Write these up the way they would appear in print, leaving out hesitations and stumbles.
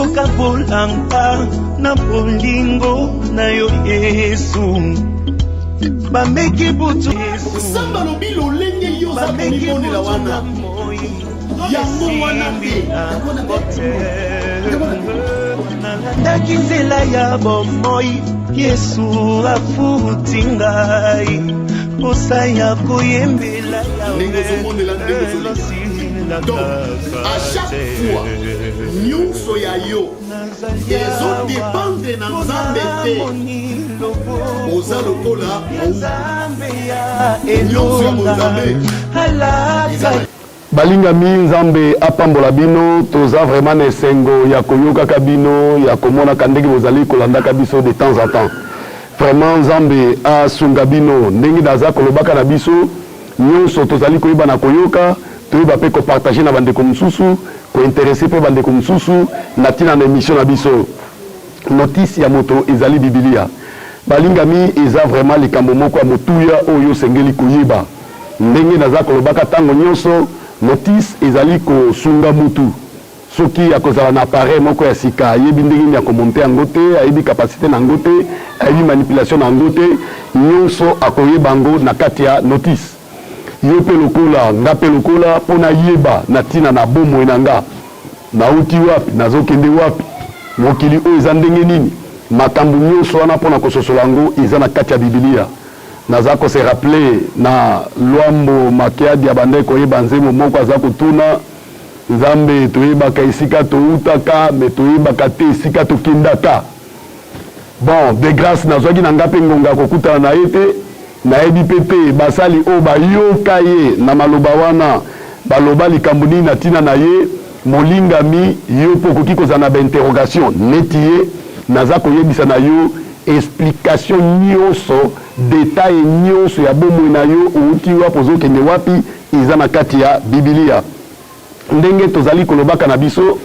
Kokabola nga na bolingo na yo Yesu. Bameki butu Nzambe alobi lolenge yo oza komimonela wana yango wana te. Nalandaki nzela ya bomoi Yesu afuti ngai posa ya koyembela. Ndenge ozomonela, ndenge ozolinga. Donc à chaque fois nyonso ya yo ezodépendre na Nzambe te, oza lokola nyonso ya bonzambe. Balingami, Nzambe apambola bino. Toza vraiment na esengo ya koyokaka bino, ya komonaka ndenge bozali kolandaka biso de temps en temps. Vraiment Nzambe asunga bino ndenge naza kolobaka na biso nyonso tozali koyeba na koyoka, toyeba mpe kopartager na bandeko mosusu, kointéresser mpe bandeko mosusu na ntina na émission na biso Notice ya moto ezali Bibilia. Balingami, eza vraiment likambo moko ya motuya oyo osengeli koyeba. Ndenge naza kolobaka tango nyonso, notice ezali kosunga mutu soki akozala na appareil moko ya sika, ayebi ndenge nini ya komonter yango te, ayebi capacite na yango te, ayebi manipulation na yango te, nyonso akoyeba yango na kati ya notice. Yo mpe lokola, nga mpe lokola, mpo nayeba na ntina na bomoi na nga. Nauti wapi? Nazokende wapi? Mokili oyo eza ndenge nini? Makambo nyonso wana mpo na kososola yango eza na kati ya Bibilia. Naza ko se rappeler na Luambo Makiadi abandaki koyeba nzembo moko aza kotuna, Nzambe toyebaka esika towutaka mais toyebaka te esika tokendaka. Bon, de grace nazwaki na nga mpe ngonga ya kokutana na ye te. Nayebi mpe te basali oyo bayoka ye na maloba wana baloba likambo nini na ntina na ye. Molingami, yo mpe okoki kozala na ba interrogations neti ye. Naza koyebisa na yo explication nionso, detail nionso ya bomoi na yo, owuti wapi, ozokende wapi, eza na kati ya Bibilia. Ndenge tozali kolobaka na biso,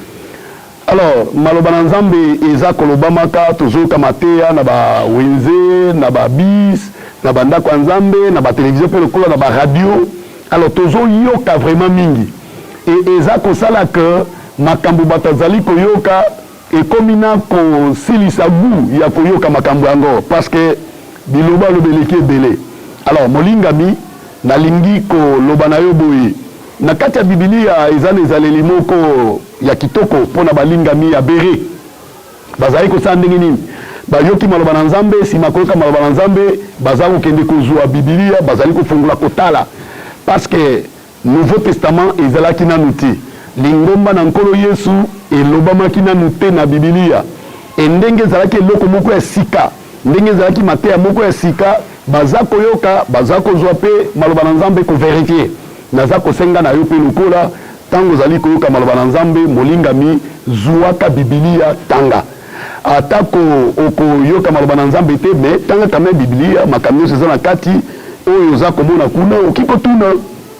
alors maloba na Nzambe eza kolobamaka, tozoyoka mateya na ba wenze, na ba bus, na ba ndako ya Nzambe, na ba television mpe lokola na ba radio. Alors tozoyoka vraiment mingi et eza kosala que makambo bato azali koyoka ekomi na kosilisa gout ya koyoka makambo yango parce que biloba loba eleki ebele. Alors molingami, nalingi koloba na yo boye, na kati ya Bibilia eza na ezaleli moko ya kitoko mpo na balingami ya Bere. Bazali kosala ndenge nini? Bayoki maloba na Nzambe, nsima koyoka maloba na Nzambe, baza kokende kozwa Bibilia, bazali kofungola kotala parce que Nouveau Testament ezalaki nanu te. Lingomba na Nkolo Yesu elobamaki nanu te na Bibilia. E ndenge ezalaki eloko moko ya sika, ndenge ezalaki mateya moko ya sika, baza koyoka, baza kozwa mpe maloba na Nzambe ko verifier. Naza kosenga na yo mpe lokola, tango ozali koyoka maloba na Nzambe, molingami, zuaka Bibilia, tanga. Atako okoyoka maloba na Nzambe te, mais tanga quand meme Biblia, makambo nionso eza na kati, oyo oza komona kuna, okoki kotuna,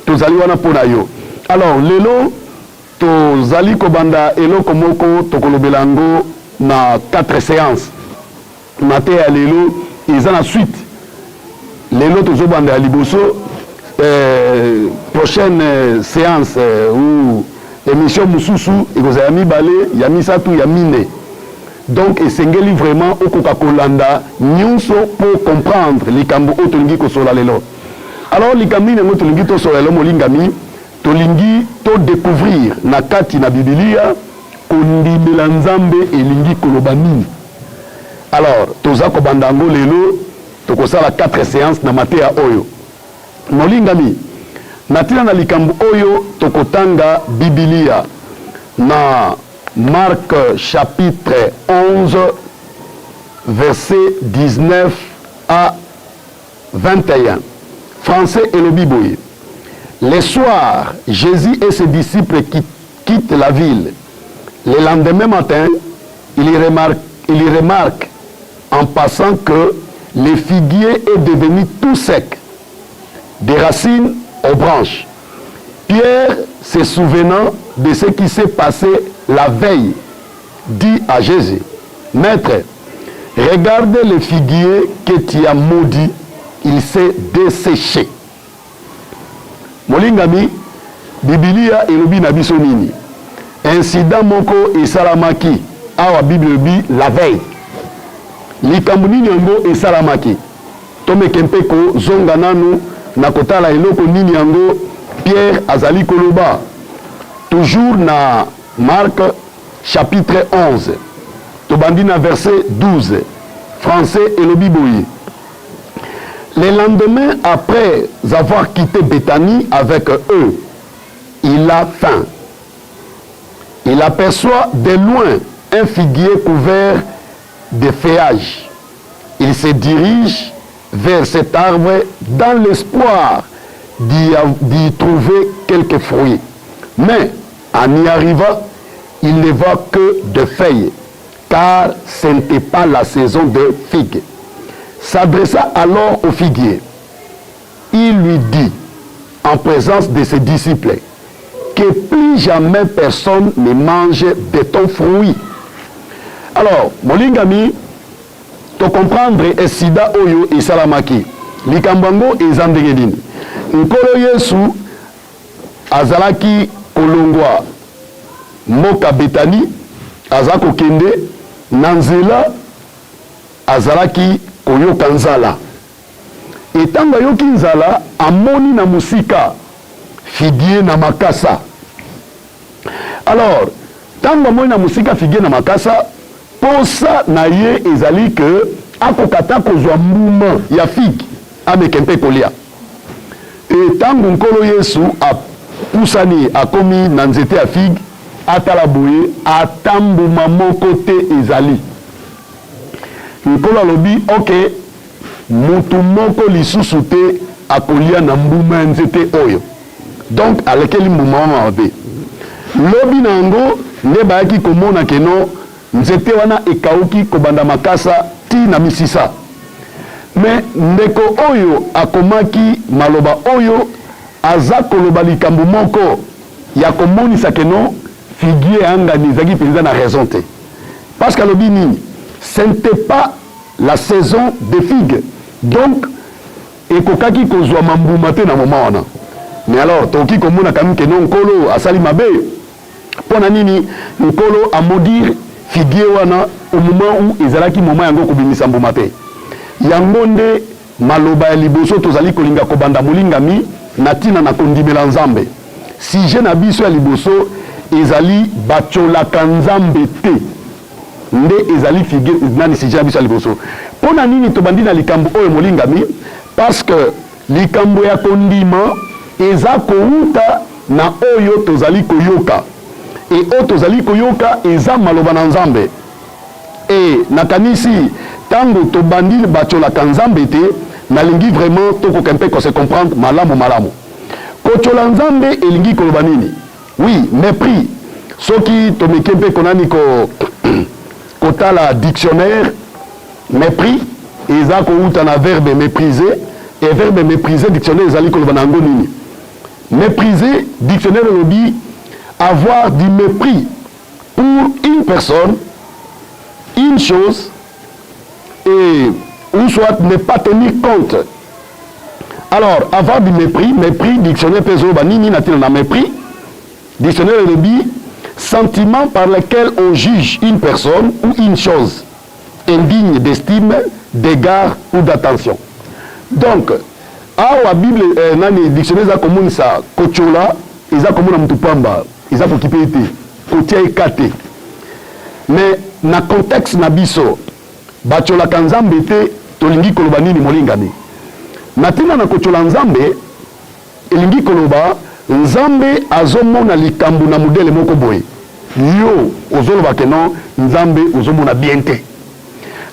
tozali wana mpo na yo. Alors lelo tozali kobanda eloko moko tokolobela yango na quatre seances. Mateya ya lelo eza na suite. Lelo tozobanda ya liboso, eh, prochaine seance eh, ou emission mosusu ekozala ya mibale, ya misato, ya mine. Donc esengeli vraiment okoka kolanda nyonso po comprendre likambo oyo tolingi kosola lelo. Alors likambo nini yango tolingi tosola lelo molingami? Tolingi to decouvrir na kati na Bibilia kondimela Nzambe elingi koloba nini. Alors toza kobanda yango lelo, tokosala 4 seances na mateya oyo. Molingami, na tina na likambo oyo tokotanga Bibilia na Marc chapitre 11 verset 19 à 21. Français elobi boye, Le soir, Jesus et ses disciples quittent la ville. Le lendemain matin, il remarque, il remarque en passant que le figuier est devenu tout sec, des racines aux branches. Pierre, se souvenant de ce qui s'est passé la veille, dit à Jésus, Maître, regarde le figuier que tu as maudit, il s'est desséché. Molingami, Bibilia elobi na biso nini? Incident moko esalamaki. Awa Bible elobi la veille. Likambo nini yango esalamaki? Tomeke mpe kozonga nanu na kotala eloko nini yango Pierre azali koloba. Toujours na Marc chapitre 11, tobandi na verset 12. Français elobi boye, Le lendemain après avoir quitté Bethanie avec eux, il a faim. Il aperçoit de loin un figuier couvert de feuillages. Il se dirige vers cet arbre dans l'espoir d'y trouver quelques fruits. Mais en y arrivant, il ne voit que de feuilles, car ce n'était pas la saison de figues. S'adressa alors au figuier. Il lui dit, en présence de ses disciples, que plus jamais personne ne mange de ton fruit. Alors, molingami, to comprendre esida oyo esalamaki. Likambo yango eza ndenge nini? Nkolo Yesu azalaki kolongwa mboka Betani, aza kokende na nzela, azalaki koyoka nzala. Et tango ayoki nzala, amoni na mosika figuier na makasa. Alors, tango amoni na mosika figuier na makasa, posa na ye ezali que akoka ata kozwa mbuma ya figue, ameke mpe kolia. Et tango Nkolo Yesu apusani, akomi na nzete ya figue, atala boye, ata mbuma moko te ezali. Nkolo alobi, Ok, mutu moko lisusu te akolia na mbuma ya nzete oyo. Donc alekeli mbuma wana mabe. Lobi na yango nde bayaki komona que non, nzete wana ekauki kobanda makasa ti na misisa. Mais ndeko oyo akomaki maloba oyo aza koloba likambo moko ya komonisa que non, figuier ya angani ezalaki penza na raison te. Parce que alobi nini? Ce n'etait pas la saison des figues. Donc ekokaki kozwama mbuma te na moment wana. Mais alors tokoki komona quand même que non, Nkolo asali mabe. Mpo na nini Nkolo a maudire figuier wana au moment où ezalaki moment yango kobimisa mbuma te? Yango nde maloba ya liboso tozali kolinga kobanda molingami na ntina na kondimela Nzambe. Sujet na biso ya liboso ezali batiolaka Nzambe te nde ezali figure nani sujet na biso ya liboso. Mpo na nini tobandi na likambo oyo molingami? Parce que likambo ya kondima eza kowuta na oyo tozali koyoka et oyo tozali koyoka eza maloba na Nzambe. Et nakanisi tango tobandi batiolaka Nzambe te, nalingi vraiment tokoka mpe ko se comprendre malamu malamu. Kotiola Nzambe elingi koloba nini? Oui, mepris. Soki tomeki mpe konani ko kotala dictionnaire, mepris eza kowuta na verbe mepriser, et verbe mepriser dictionnaire ezali koloba na yango nini? Mepriser, dictionnaire elobi avoir du mepris pour une personne, une chose, et ou soit ne pas tenir compte. Alors, avoir du mépris, mépris, dictionnaire mpe ezoloba nini na ntina na mépris? Dictionnaire elobi sentiment par lequel on juge une personne ou une chose indigne d'estime, d'égard ou d'attention. Donc, awa Bible eh, nani dictionnaire eza komonisa kotyola eza komona motu pamba, eza kokipe ye te, kotia ye ka te. Mais na contexte na biso batiolaka Nzambe te, tolingi koloba nini molingami? Na ntina na kotiola Nzambe elingi koloba Nzambe azomona likambo na modele moko boye, yo ozoloba ke non, Nzambe ozomona bien te.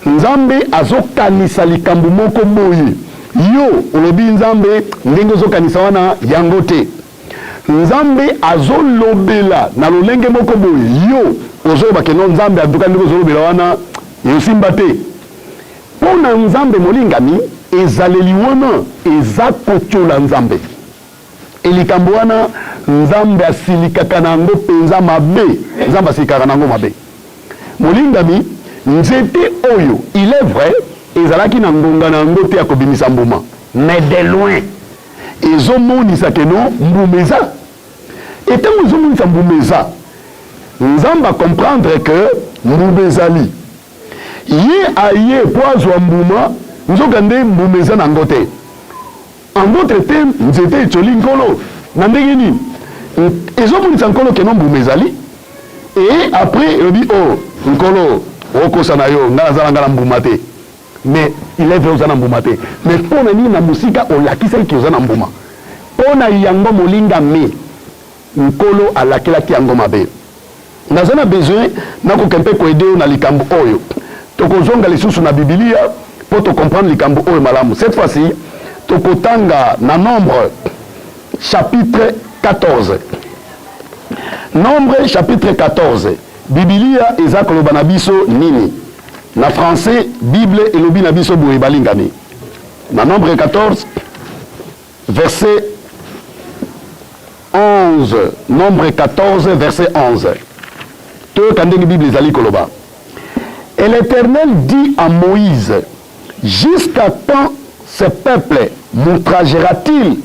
Nzambe azokanisa likambo moko boye, yo olobi Nzambe ndenge ozokanisa wana yango te. Nzambe azolobela na lolenge moko boye, yo ozoloba ke non, Nzambe en tout cas ndenge ozolobela wana ezosimba te. Mpo na Nzambe molingami, ezaleli wana eza kotyola Nzambe. E likambo wana Nzambe asilikaka na yango mpenza mabe. Nzambe asilikaka na yango mabe. Molingami, nzete oyo, il est vrai, ezalaki na ngonga na yango te ya kobimisa mbuma, mais de loin ezomonisa ke non, mbuma eza. E ntango ezomonisa mbuma eza, Nzambe a comprendre que mbuma ezali. Ye aye mpo azwa mbuma, nzokande mbuma eza na yango te. En d'autres termes, nzete etioli Nkolo na ndenge nini? Ezomonisa Nkolo que non mbuma ezali et après elobi oh Nkolo okosa na yo, ngai naza na ngai na mbuma te. Mais il est vrai oza na mbuma te, mais mpo na nini na mosika olakisaki que oza na mbuma? Mpo na yango molingami, Nkolo alakelaki yango mabe. Naza na besoin nakoka mpe ko aider yo na likambo oyo. Tokozonga lisusu na Bibilia mpo to comprendre likambo oyo malamu. Cette fois-ci, tokotanga na Nombre chapitre 14. Nombre chapitre 14, Bibilia eza koloba na biso nini? Na français, Bible elobi na biso boye balingami. Na Nombre 14, verset 11, Nombre 14, verset 11. Toyoka ndenge Bible ezali koloba. Et l'Éternel dit à Moïse, jusqu'à quand ce peuple m'outragera-t-il?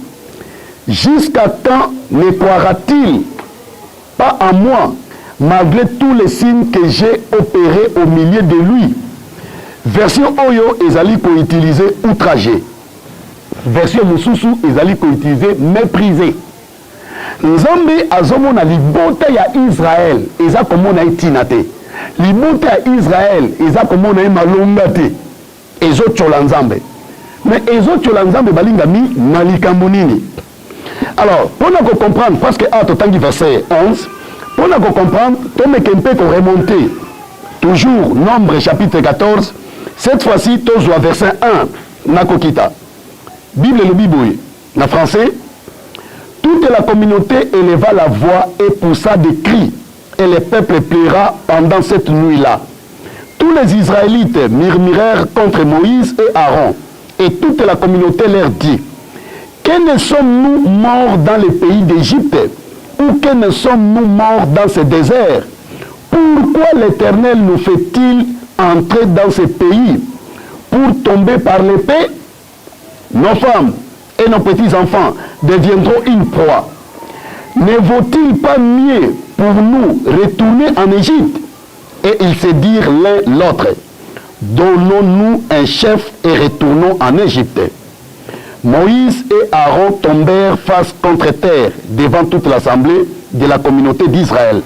Jusqu'à quand ne croira-t-il pas en moi, malgré tous les signes que j'ai opérés au milieu de lui? Version oyo ezali ko utiliser outrager. Version mosusu ezali ko utiliser mepriser. Nzambe azomona libota ya Israël eza komona ye tina te. Libota ya Israël eza komona ye malonga te. Ezotyola Nzambe. Mais ezotyola Nzambe balingami na likambo nini? Alors, pona ko comprendre, parce que awa totangi verset 11, pona ko comprendre, tomeke mpe ko remonter toujours Nombre chapitre 14, cette fois-ci tozwa verset 1 nakokita. Bible elobi boye na français, Toute la communauté éleva la voix et poussa des cris, et le peuple pleura pendant cette nuit-là. Tous les Israélites murmurèrent contre Moïse et Aaron, et toute la communauté leur dit, Que ne sommes-nous morts dans le pays d'Égypte, ou que ne sommes-nous morts dans ce désert? Pourquoi l'Éternel nous fait-il entrer dans ce pays pour tomber par l'épée? Nos femmes et nos petits-enfants deviendront une proie. Ne vaut-il pas mieux pour nous retourner en Égypte? Et ils se dirent l'un l'autre, Donnons-nous un chef et retournons en Égypte. Moïse et Aaron tombèrent face contre terre devant toute l'assemblée de la communauté d'Israël.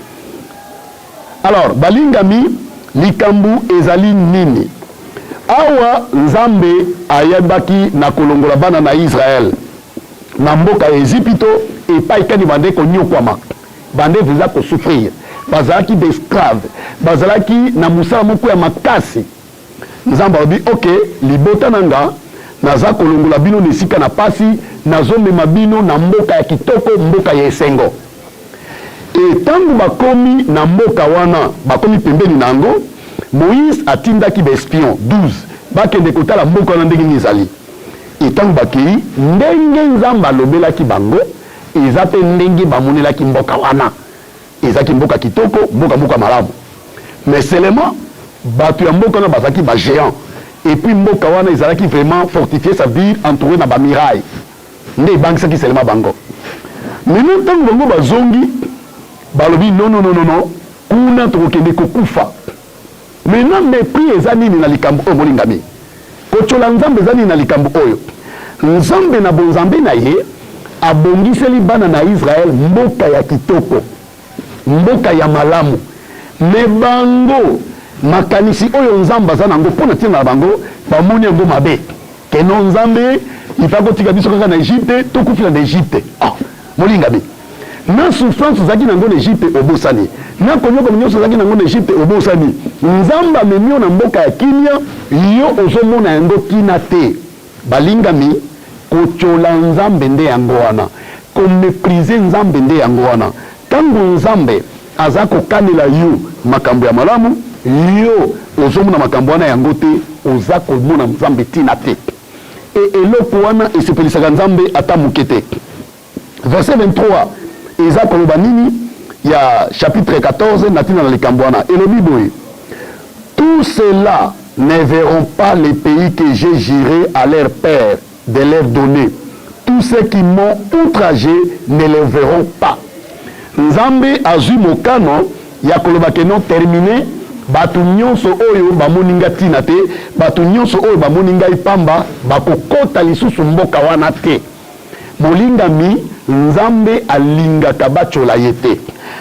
Alors, balingami, likambu ezali nini? Awa Nzambe ayebaki na kolongola bana na Israël na mboka ya Ezipito epai kani bande konyokwama, bande veza ko souffrir, bazalaki ba esclaves, bazalaki na mosala moko ya makasi. Nzambe alobi, ok, libota na nga, naza kolongola bino na esika na pasi, nazo mema bino na mboka ya kitoko, mboka ya esengo. Et tango bakomi na mboka wana, bakomi pembeni na yango, Moïse atindaki ba espions 12 bakende kotala mboka wana ndenge nini ezali. Et tango bakeyi, ndenge Nzambe alobelaki bango, eza pe ndenge bamonelaki mboka wana. Ezalaki mboka kitoko, mboka moko ya malamu. Mais seulement, batu ya mboka wana bazalaki ba geants. Et puis mboka wana ezalaki vraiment fortifie, ça veut dire entoure na ba murailles. Nde ebangisaki seulement bango. Maintenant tango bango bazongi, balobi non non non non, kuna tokokende kokufa. Maintenant mepris eza nini na likambo oyo molingami? Kotyola Nzambe eza nini na likambo oyo? Nzambe na bonzambe na ye abongiseli bana na Israël mboka ya kitoko, mboka ya malamu. Mais bango makanisi oyo Nzambe aza na yango mpo na ntina na bango, bamoni yango mabe. Que non Nzambe il faut akotika biso kaka na Egypte, tokufela na Egypte. Ah, molingami, na souffrance ozalaki na yango na Egypte obosani, na konyokoma nyonso ozalaki na yango na Egypte obosani. Nzambe amemi yo na mboka ya kimia, yo ozomona yango kina te. Balingami, kotyola Nzambe nde yango wana, ko mepriser Nzambe nde yango wana. Tango Nzambe aza kokanela yo makambo ya malamu, yo ozomona makambo wana yango te, oza komona Nzambe tina te. Et eloko wana esepelisaka Nzambe ata moke te. Verset 23 eza koloba nini ya chapitre 14 na tina na likambo wana? Elobi boye, Tous ceux-là ne verront pas le pays que j'ai jure à leurs pères de leur donner, tous ceux qui m'ont outragé ne le verront pas. Nzambe azwi mokano ya koloba que non, terminé, bato nyonso oyo bamoni nga ntina te, bato nyonso oyo bamoni ngai pamba, bakokɔta lisusu mboka wana te. Molingami, Nzambe alingaka batyola ye te,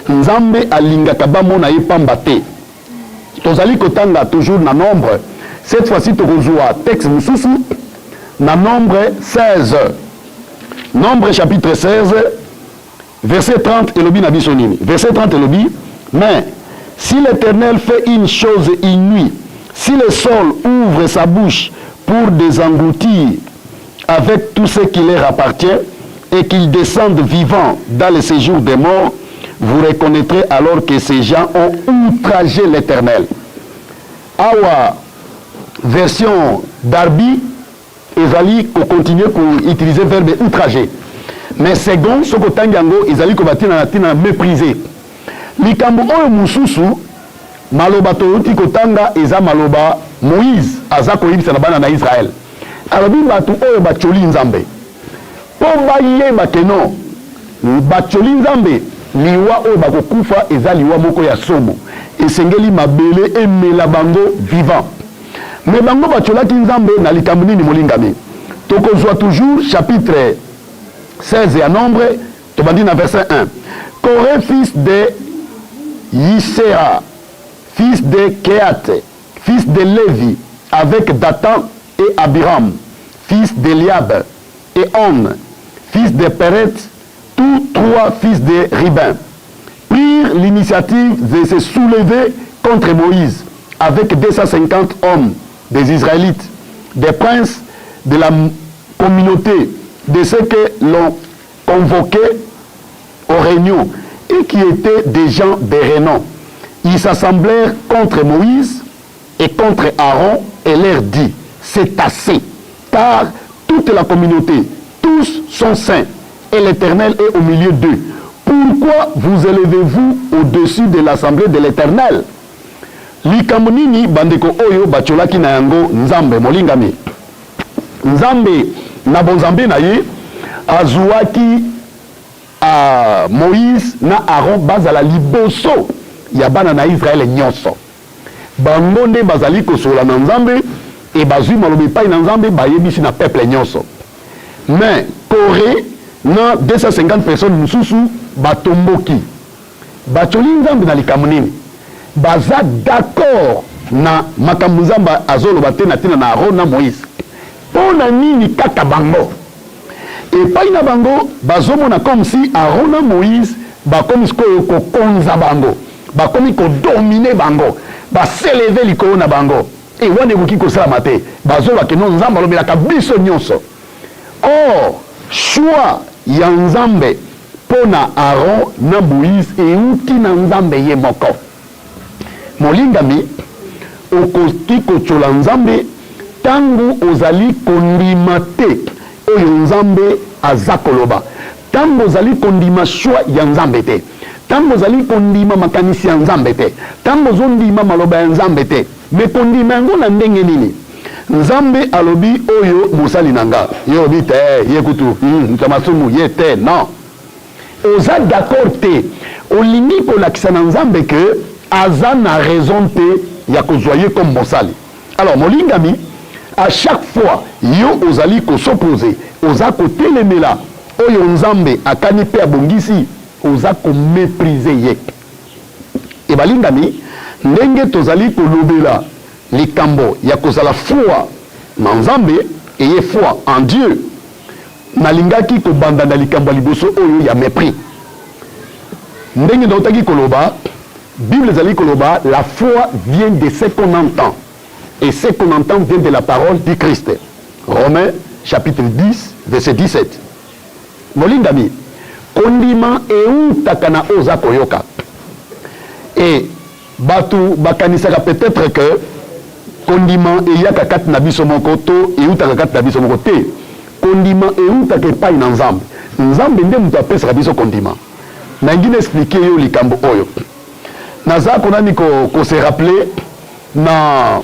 Nzambe alingaka bamona ye pamba te. Tozali kotanga toujours na Nombre. Cette fois-ci tokozwa texte mosusu na Nombre 16. Nombre chapitre 16, verset 30 elobi na biso nini? Verset 30 elobi: "Mais si l'Éternel fait une chose inouïe, si le sol ouvre sa bouche pour les engloutir avec tout ce qui leur appartient et qu'ils descendent vivants dans le séjour des morts, vous reconnaîtrez alors que ces gens ont outragé l'Éternel." Awa version Darby ezali kocontinue koutiliser verbe "outrager", mais Segond, soki otangi yango, ezali kobatina na ntina na "mépriser". Likambo oyo mosusu, maloba toyuti kotanga eza maloba Moïse aza koyebisa na bana na Israele. Alobi bato oyo batioli Nzambe, mpo bayeba que non, batioli Nzambe, liwa oyo bakokufa eza liwa moko ya somo, esengeli mabele emela bango vivant. Mais bango batiolaki Nzambe na likambo nini? Molingami, tokozwa toujours chapitre 16 ya Nombre, tobandi na verset 1. "Coré, fils de Yisera, fils de Kehat, fils de Lévi, avec Dathan et Abiram, fils d'Eliab, et On, fils de Péret, tous trois fils de Ruben, prirent l'initiative de se soulever contre Moïse avec 250 hommes des Israélites, des princes de la communauté, de ceux que l'on convoquait aux réunions et qui étaient des gens de renom. Ils s'assemblèrent contre Moïse et contre Aaron et leur dit: 'C'est assez, car toute la communauté, tous sont saints, et l'Éternel est au milieu d'eux. Pourquoi vous élevez-vous au-dessus de l'assemblée de l'Éternel?'" Likambo nini bandeko oyo batiolaki na yango Nzambe? Molingami, Nzambe na bonzambe na ye azwaki a Moïse na Aaron bazala liboso ya bana na Israele nyonso. Bango nde bazali kosolola na Nzambe e bazwi maloba epai na Nzambe, bayebisi na peuple nyonso. Mais Coré na 250 personnes mosusu batomboki, batioli Nzambe na likambo nini? Baza d'accord na makambo Nzambe azoloba te na ntina na Aaron na Moïse. Mpo na nini kaka bango? Epai na bango bazomona comme si Aaron na Moïse bakomi sikoyo kokonza bango, bakomi kodominer bango, bas'élever likolo na bango. E wana ekoki kosalama te. Bazoloba que non, Nzambe alobelaka biso nyonso. Or choix ya Nzambe mpo na Aaron na Moïse euti na Nzambe ye moko. Molingami, okoki kotyola Nzambe ntango ozali kondima te oyo Nzambe aza koloba, ntango ozali kondima choix ya Nzambe te, ntango ozali kondima makanisi ya Nzambe te, ntango ozondima maloba ya Nzambe te. Mais kondima yango na ndenge nini? Nzambe alobi: "Oyo mosali na nga." Ye olobi: "Te, ye kutu moto ya masumu, ye te." Non, oza d'accord te, olingi kolakisa na Nzambe que aza na raison te ya kozwa ye comme mosali. Alors molingami, à chaque fois yo ozali kos'opposer, oza kotelemela oyo Nzambe akani mpe abongisi, oza komépriser ye. Ebalingami, ndenge tozali kolobela likambo ya kozala foi na Nzambe, ayez foi en Dieu, nalingaki kobanda na likambo ya liboso oyo ya mépris. Ndenge nautaki koloba, Bible ezali koloba: "La foi vient de ce qu'on entend et ce qu'on entend vient de la parole du Christ", Romains chapitre 10, verset 17. Molingami, kondima eutaka na oyo oza koyoka. E bato bakanisaka peut-être que kondima eyaka kati na biso moko to eutaka kati na biso moko te. Kondima eutaka epai na Nzambe. Nzambe nde moto apesaka biso kondima. Nalingi na expliquer yo likambo oyo. Naza konani kose rappeler na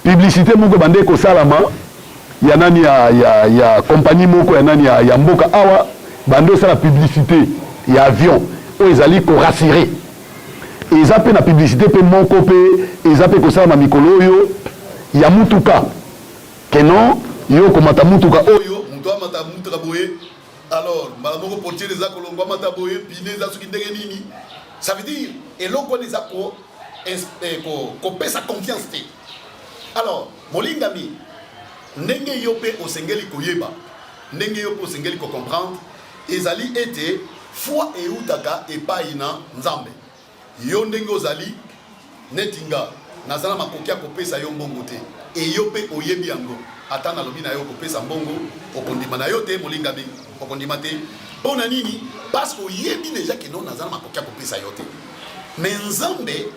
publicité moko ebande kosalama ya nani, ya compagnie moko ya nani, ya mboka awa. Bande osala publicité. ya avion oyo ezali ko rassurer. Eza mpe na publicité mpe moko mpe eza mpe kosalama mikolo oyo ya mutuka que non, yo okomata mutuka oyo, moto amata mutuka boye, alors mbala moko portière eza kolongwa, amata boye, pneu eza soki ndenge nini. Ça veut dire eloko wana eza kopesa confiance te. Alors molingami, ndenge yo mpe osengeli koyeba, ndenge yo mpe osengeli kocomprendre, ezali ete foi eutaka epai na Nzambe. Yo ndenge ozali neti nga, naza na makoki ya kopesa yo mbongo te, e yo mpe oyebi yango. Ata nalobi na yo kopesa mbongo, okondima na yo te. Molingami, okondima te. Mpo na nini? Parce que oyebi déjà que non, naza na makoki ya kopesa yo te. Mais Nzambe,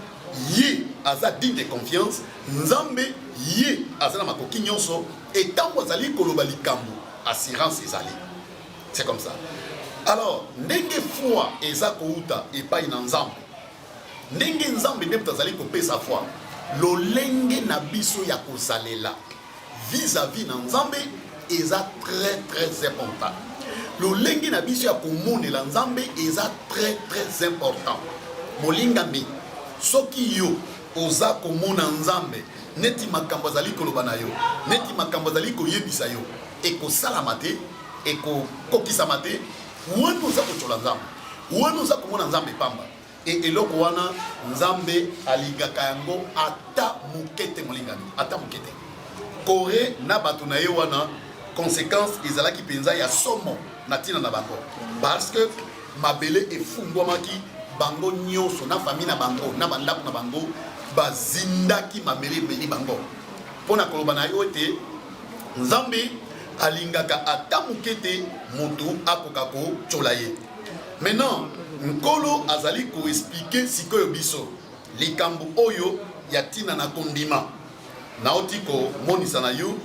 ye aza digne de confiance. Nzambe, ye aza na makoki nyonso, e ntango azali koloba likambo, assurance ezali. C'est comme ça. Alors ndenge foi eza kouta epai na Nzambe, ndenge Nzambe nde moto azali kopesa foi, lolenge na biso ya kozalela vis-à-vis na Nzambe eza très très important. Lolenge na biso ya komonela Nzambe eza très très important. Molingami, soki yo oza komona Nzambe neti makambo azali koloba na yo, neti makambo azali koyebisa yo ekosalama te, ekokokisama te, wana oza kotyola Nzambe, wana oza komona Nzambe pamba. E eloko wana, Nzambe alingaka yango ata moke te. Molingami, ata moke te. Kore na bato na ye wana, conséquence ezalaki mpenza ya somo na ntina na bango, parce que mabele efungwamaki, bango nyonso na famille na bango na bandako na bango bazindaki, mabele emeli bango. Mpo na koloba na yo ete Nzambe alingaka ata moke te moto akoka kotyola ye. Maintenant Nkolo azali koexpliquer sikoyo biso likambo oyo ya ntina na kondima. Nauti komonisa na yo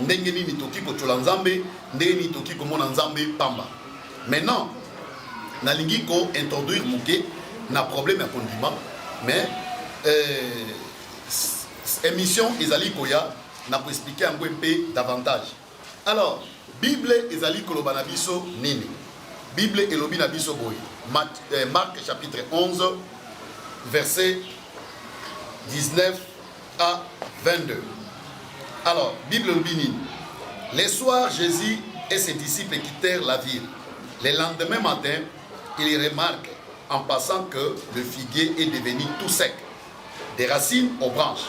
ndenge nini toki kotyola Nzambe, ndenge nini toki komona Nzambe pamba. Maintenant nalingi kointroduire moke na problème ya kondima, mais émission ezali koya na koexpliquer yango mpe davantage. Alors Bible ezali koloba na biso nini? Bible elobi na biso boye, Marc chapitre 11, verset 19 à 22. Alors Bible elobi nini? Le soir, Jésus et ses disciples quittèrent la ville. Le lendemain matin, il remarque en passant que le figuier est devenu tout sec, des racines aux branches.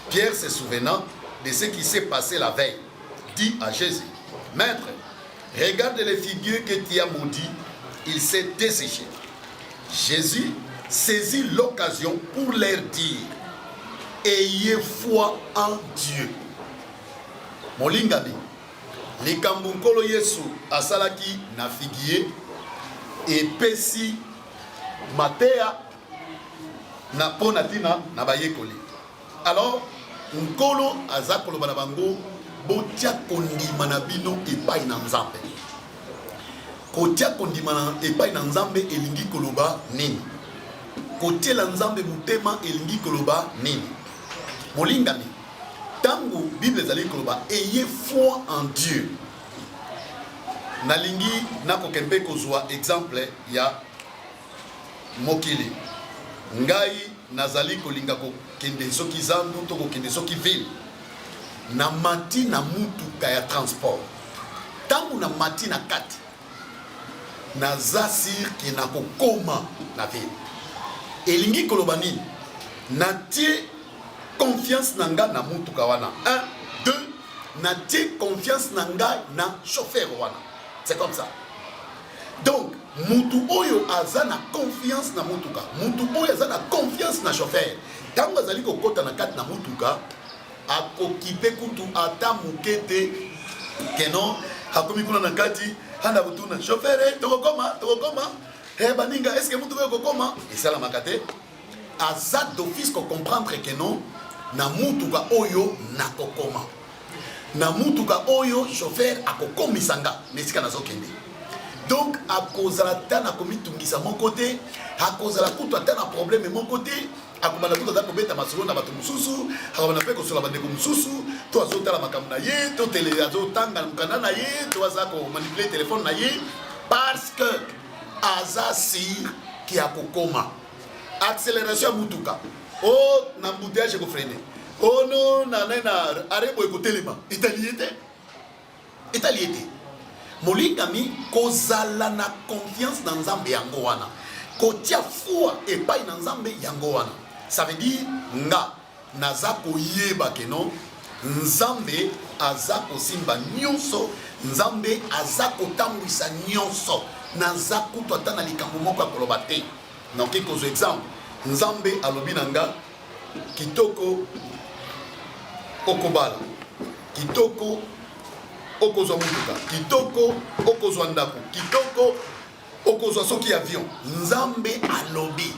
Pierre, se souvenant de ce qui s'est passé la veille, dit à Jésus: Maître, regarde le figuier que tu as maudit, il s'est desséché. Jésus saisit l'occasion pour leur dire: Ayez foi en Dieu. Molingami, likambo Nkolo Yesu asalaki na figuier epesi mateya na mpo na ntina na bayekoli. Alors Nkolo aza koloba na bango: botia kondima na bino epai na Nzambe. Kotia kondima na epai na Nzambe elingi koloba nini? Kotiela Nzambe motema elingi koloba nini? Molingami, ntango Bible ezali koloba "ayez foi en Dieu", nalingi nakoke mpe kozwa exemple ya mokili. Ngai nazali kolinga kokende soki zandu to kokende soki ville, namati na mutuka ya transport. Ntango namati na kati, naza sûr que nakokoma na ville. Elingi koloba nini? Natie confiance na nga na mutuka wana. 1, 2, natie confiance na ngai na chauffeur wana. C'est comme ça. Donc mutu oyo aza na confiance na mutuka, mutu oyo aza na confiance na chauffeur, ntango azali kokɔta na kati na mutuka, akoki mpe kutu ata moke te que non, akomi kuna na kati, anda kotuna chauffeur: "Tokokoma, tokokoma? Baninga, est-ce mutuka oyo ekokoma?" Esalamaka te. Aza d'office kocomprendre que non, na mutuka oyo nakokoma, na mutuka oyo chauffeur akokomisa nga na esika nazokende. Donc akozala ata na komitungisa moko te, akozala kutu ata na problème moko te. Akobanda kutu aza kobeta masolo na bato mosusu, akobanda mpe kosola bandeko mosusu, to azotala makambo na ye, to tele azotanga mokanda na ye, to aza komanipuler téléphone na ye, parce que Aza sur ke akokoma. Acceleration ya mutuka o oh, na embouteillage ekofrene o oh, no na na na arrêt boye ekotelema, etali ye te, etali ye te. Molingami, kozala na confiance na Nzambe yango wana, kotia foi epai na Nzambe yango wana. Ça veut dire nga naza koyeba ke non, Nzambe aza kosimba nyonso, Nzambe aza kotambwisa nyonso. Naza kutu ata na likambo moko ya koloba te. Nakoki kozwa exemple, Nzambe alobi na nga kitoko okobala, kitoko okozwa motuka, kitoko okozwa ndako, kitoko okozwa soki avion. Nzambe alobi,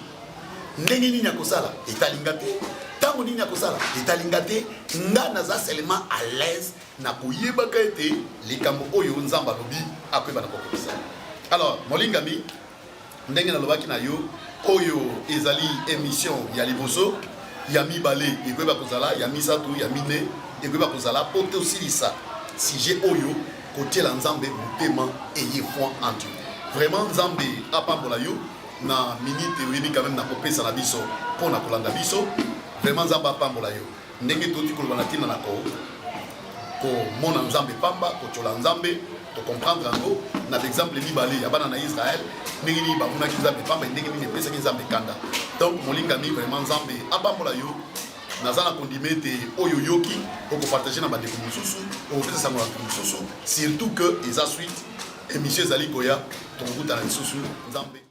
ndenge nini akosala etali nga te, ntango nini akosala etali nga te. Nga naza seulement à l'aise na koyebaka ete likambo oyo Nzambe alobi akoyeba na kokokisa. Alors molingami, ndenge nalobaki na yo, oyo ezali émission ya liboso. Ya mibale ekoyeba kozala, ya misato, ya mine ekoyeba kozala, mpo tosilisa sujet oyo, kotiela Nzambe motema, ayez foi en Dieu. Vraiment, Nzambe apambola yo na minute oyebi quand même na kopesa na biso mpo na kolanda biso. Vraiment, Nzambe apambola yo. Ndenge toti koloba na ntina na komona Nzambe pamba, kotyola Nzambe, tocomprendre yango na baexemple mibale ya bana na Israel, ndenge nini bamonaki Nzambe pamba, ndenge nini epesaki Nzambe kanda. Donc molingami, vraiment Nzambe apambola yo. Naza na kondima ete oyo oyoki okopartage na bandeko mosusu, okopesa sango na bato mosusu, surtout que eza suite émission ezali koya. Tokokutana lisusu. Nzambe.